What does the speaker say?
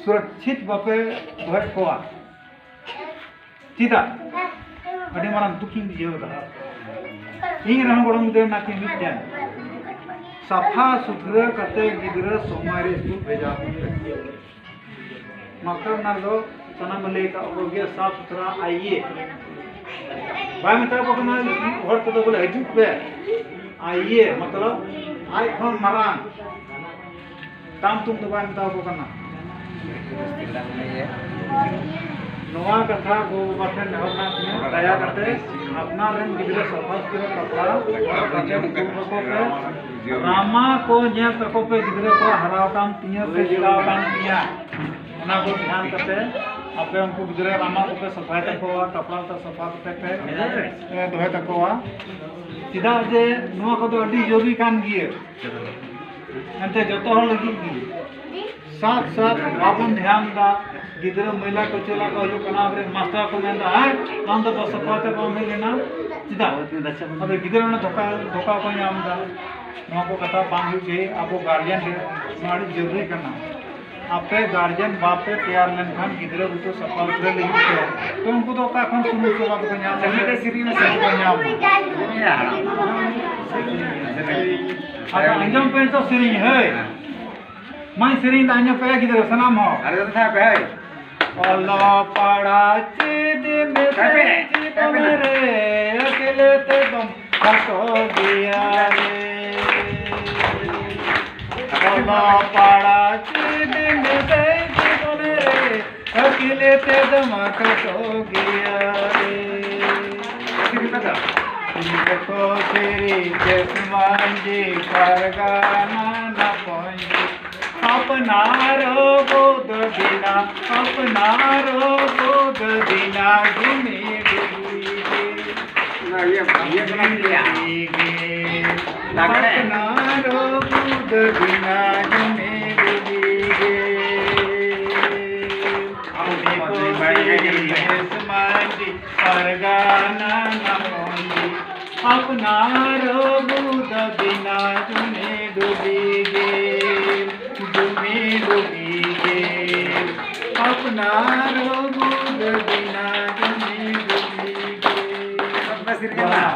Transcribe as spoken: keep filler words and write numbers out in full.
ᱥᱩᱨᱚᱠᱪᱷᱤᱛ ᱵᱟᱯᱮ ᱫᱚᱦᱚᱭᱮᱫ ᱠᱚᱣᱟ᱾ ᱪᱮᱫᱟᱜ? ᱟᱹᱰᱤ ᱢᱟᱨᱟᱝ ᱫᱩᱠᱤᱧ ᱵᱩᱡᱷᱟᱹᱣ ᱮᱫᱟ᱾ ᱤᱧ ᱨᱮᱦᱚᱸ ᱜᱚᱲᱚᱢ ᱜᱤᱫᱽᱨᱟᱹ ᱢᱮᱱᱟᱜ ᱠᱤᱱ ᱢᱤᱫᱴᱮᱱ᱾ ᱥᱟᱯᱷᱟ ᱥᱩᱛᱨᱟᱹ ᱠᱟᱛᱮ ᱜᱤᱫᱽᱨᱟᱹ ᱥᱚᱢᱚᱭ ᱨᱮ ᱥᱠᱩᱞ ᱵᱷᱮᱡᱟ ᱠᱚᱯᱮ᱾ ᱢᱟᱥᱴᱟᱨ ᱚᱱᱟ ᱫᱚ ᱥᱟᱱᱟᱢ ᱞᱟᱹᱭ ᱠᱟᱜ ᱠᱚᱜᱮ, ᱥᱟᱯᱷ ᱥᱩᱛᱨᱟ ᱟᱭᱤᱭᱮ᱾ ᱵᱟᱭ ᱢᱮᱛᱟ ᱠᱚ ᱠᱟᱱᱟ ᱦᱚᱲ ᱛᱮᱫᱚ ᱵᱚᱞᱮ, "ᱦᱤᱡᱩᱜ ᱯᱮ, ᱟᱭᱤᱭᱮ", ᱢᱚᱛᱞᱚᱵ ᱟᱡ ᱠᱷᱚᱱ ᱢᱟᱨᱟᱝ᱾ ᱛᱟᱢ ᱛᱩᱢ ᱫᱚ ᱵᱟᱭ ᱢᱮᱛᱟ ᱠᱚ ᱠᱟᱱᱟ᱾ ᱱᱚᱣᱟ ᱠᱟᱛᱷᱟ ᱜᱚ ᱵᱟᱵᱟ ᱴᱷᱮᱱ ᱱᱮᱦᱚᱨ ᱢᱮᱱᱟᱜ ᱛᱤᱧᱟᱹ, ᱫᱟᱭᱟ ᱠᱟᱛᱮ ᱟᱯᱱᱟᱨ ᱨᱮᱱ ᱜᱤᱫᱽᱨᱟᱹ ᱥᱟᱯᱷᱟ ᱥᱩᱛᱨᱟᱹ ᱠᱟᱯᱲᱟ ᱦᱚᱨᱚᱜ ᱠᱟᱛᱮ ᱠᱩᱞ ᱠᱟᱠᱚ ᱯᱮ᱾ ᱨᱟᱢᱟ ᱠᱚ ᱧᱮᱞ ᱛᱟᱠᱚ ᱯᱮ, ᱜᱤᱫᱽᱨᱟᱹ ᱠᱚ ᱦᱟᱨᱟᱣ ᱟᱠᱟᱱ ᱛᱤᱧᱟᱹ ᱥᱮ ᱪᱤᱠᱟᱣ ᱟᱠᱟᱱ ᱛᱤᱧᱟᱹ, ᱚᱱᱟ ᱠᱚ ᱫᱷᱮᱭᱟᱱ ᱠᱟᱛᱮ ᱟᱯᱮ ᱩᱱᱠᱩ ᱜᱤᱫᱽᱨᱟᱹ ᱨᱟᱢᱟ ᱠᱚᱯᱮ ᱥᱟᱯᱷᱟᱭ ᱛᱟᱠᱚᱣᱟ, ᱠᱟᱯᱲᱟ ᱞᱟᱛᱟ ᱥᱟᱯᱷᱟ ᱠᱟᱛᱮ ᱯᱮ, ᱮ, ᱫᱚᱦᱚᱭ ᱛᱟᱠᱚᱣᱟ᱾ ᱪᱮᱫᱟᱜ ᱡᱮ ᱱᱚᱣᱟ ᱠᱚᱫᱚ ᱟᱹᱰᱤ ᱡᱚᱨᱩᱨᱤ ᱠᱟᱱ ᱜᱮᱭᱟ᱾ ᱮᱱᱛᱮ ᱡᱚᱛᱚ ᱦᱚᱲ ᱞᱟᱹᱜᱤᱫ ᱜᱮ᱾ ᱥᱟᱛ ᱥᱟᱛ ᱵᱟᱵᱚᱱ ᱫᱷᱮᱭᱟᱱ ᱫᱟ, ᱜᱤᱫᱽᱨᱟᱹ ᱢᱟᱹᱭᱞᱟ ᱠᱚᱪᱚᱞᱟ ᱠᱚ ᱦᱤᱡᱩᱜ ᱠᱟᱱᱟ, ᱟᱵᱚᱨᱮᱱ ᱢᱟᱥᱴᱟᱨ ᱠᱚ ᱢᱮᱱᱫᱟ, "ᱦᱮᱸ, ᱟᱢ ᱫᱚ ᱵᱟᱥ ᱥᱟᱯᱷᱟ ᱛᱮ ᱵᱟᱢ ᱦᱮᱡ ᱞᱮᱱᱟ, ᱪᱮᱫᱟᱜ?" ᱟᱫᱚ ᱜᱤᱫᱽᱨᱟᱹ ᱚᱱᱟ ᱫᱷᱳᱠᱟ, ᱫᱷᱳᱠᱟ ᱠᱚ ᱧᱟᱢ ᱫᱟ᱾ ᱱᱚᱣᱟ ᱠᱚ ᱠᱟᱛᱷᱟ ᱵᱟᱝ ᱦᱩᱭᱩᱜ ᱪᱟᱹᱦᱤ᱾ ᱟᱵᱚ ᱜᱟᱨᱡᱮᱱ ᱨᱮ ᱱᱚᱣᱟ ᱟᱹᱰᱤ ᱡᱚᱨᱩᱨᱤ ᱠᱟᱱᱟ᱾ ᱟᱯᱮ ᱜᱟᱨᱡᱮᱱ ᱵᱟᱯᱮ ᱛᱮᱭᱟᱨ ᱞᱮᱱᱠᱷᱟᱱ ᱜᱤᱫᱽᱨᱟᱹ ᱵᱩᱡᱷᱟᱹᱣ ᱥᱟᱯᱷᱟ ᱥᱩᱛᱨᱟᱹ ᱞᱟᱹᱜᱤᱫ ᱛᱮ, ᱛᱚ ᱩᱱᱠᱩ ᱫᱚ ᱚᱠᱟ ᱠᱷᱚᱱ ᱥᱩᱱᱩᱢ ᱥᱮᱵᱟ ᱫᱚᱠᱚ ᱧᱟᱢᱟ? ᱥᱮᱨᱮᱧ ᱨᱮ ᱥᱮᱨᱮᱧ ᱠᱚ ᱧᱟᱢᱟ᱾ ᱟᱫᱚ ᱟᱸᱡᱚᱢ ᱯᱮ ᱛᱚ ᱥᱮᱨᱮᱧ, ᱦᱳᱭ᱾ ᱢᱟᱧ ᱥᱮᱨᱮᱧ ᱫᱟ, ᱟᱸᱡᱚᱢ ᱯᱮ ᱜᱤᱫᱽᱨᱟᱹ ᱥᱟᱱᱟᱢ ᱦᱚᱲ᱾ ᱟᱨᱮ ᱫᱚ ᱛᱟᱦᱮᱸ ᱯᱮ, ᱦᱳᱭ᱾ ᱚᱞᱚᱜ ᱯᱟᱲᱦᱟᱜ ᱪᱮᱫ ᱮᱢ ᱦᱮᱯᱮ, ᱪᱮᱫ ᱦᱮᱯᱮ ᱱᱟ᱾ ᱨᱮ, ᱟᱹᱠᱤᱞ ᱛᱮᱫᱚᱢ ᱠᱷᱟᱴᱚ ᱜᱮᱭᱟ ᱨᱮ᱾ ᱚᱞᱚᱜ ᱯᱟᱲᱦᱟᱜ ᱪᱮᱫ ᱮᱢ ᱪᱮᱫ ᱨᱮ, ᱟᱹᱠᱤᱞ ᱛᱮᱫᱚᱢ ᱠᱷᱟᱴᱚ ᱜᱮᱭᱟ ᱨᱮ᱾ ᱥᱤᱨᱤ ᱠᱚ ᱥᱤᱨᱤ ᱠᱮᱥ ᱢᱟᱹᱡᱷᱤ ᱯᱟᱨᱜᱟᱱᱟ ᱱᱟᱯᱚᱭ ᱟᱯᱱᱟᱨ ᱵᱩᱫ ᱵᱤᱱᱟ, ᱟᱯᱱᱟᱨ ᱵᱩᱫ ᱵᱤᱱᱟ ᱰᱩᱢᱤ ᱰᱩᱢᱤ ᱜᱮ᱾ ᱚᱱᱟ ᱤᱭᱟᱹ, ᱤᱭᱟᱹ ᱠᱟᱱᱟ ᱰᱩᱢᱤ ᱰᱩᱢᱤ ᱜᱮ᱾ ᱞᱟᱜᱽᱲᱮ᱾ ᱟᱯᱱᱟᱨ ᱵᱩᱫ ᱵᱤᱱᱟ ᱰᱩᱢᱤ ᱰᱩᱢᱤ ᱜᱮ᱾ ᱟᱢ ᱫᱚ ᱵᱟᱲᱟᱭ ᱜᱮᱭᱟ᱾ ᱢᱟᱹᱡᱷᱤ ᱯᱟᱨᱜᱟᱱᱟ ᱱᱟᱯᱚᱭ ᱟᱯᱱᱟᱨ ᱵᱩᱫ ᱵᱤᱱᱟ ᱰᱩᱢᱤ ᱰᱩᱢᱤ ᱜᱮ, ᱰᱩᱢᱤ ᱰᱩᱢᱤ ᱜᱮ᱾ ᱱᱟᱨᱚ ᱵᱩᱫ ᱵᱤᱱᱟ ᱜᱮ ᱰᱩᱵᱤ ᱜᱮ᱾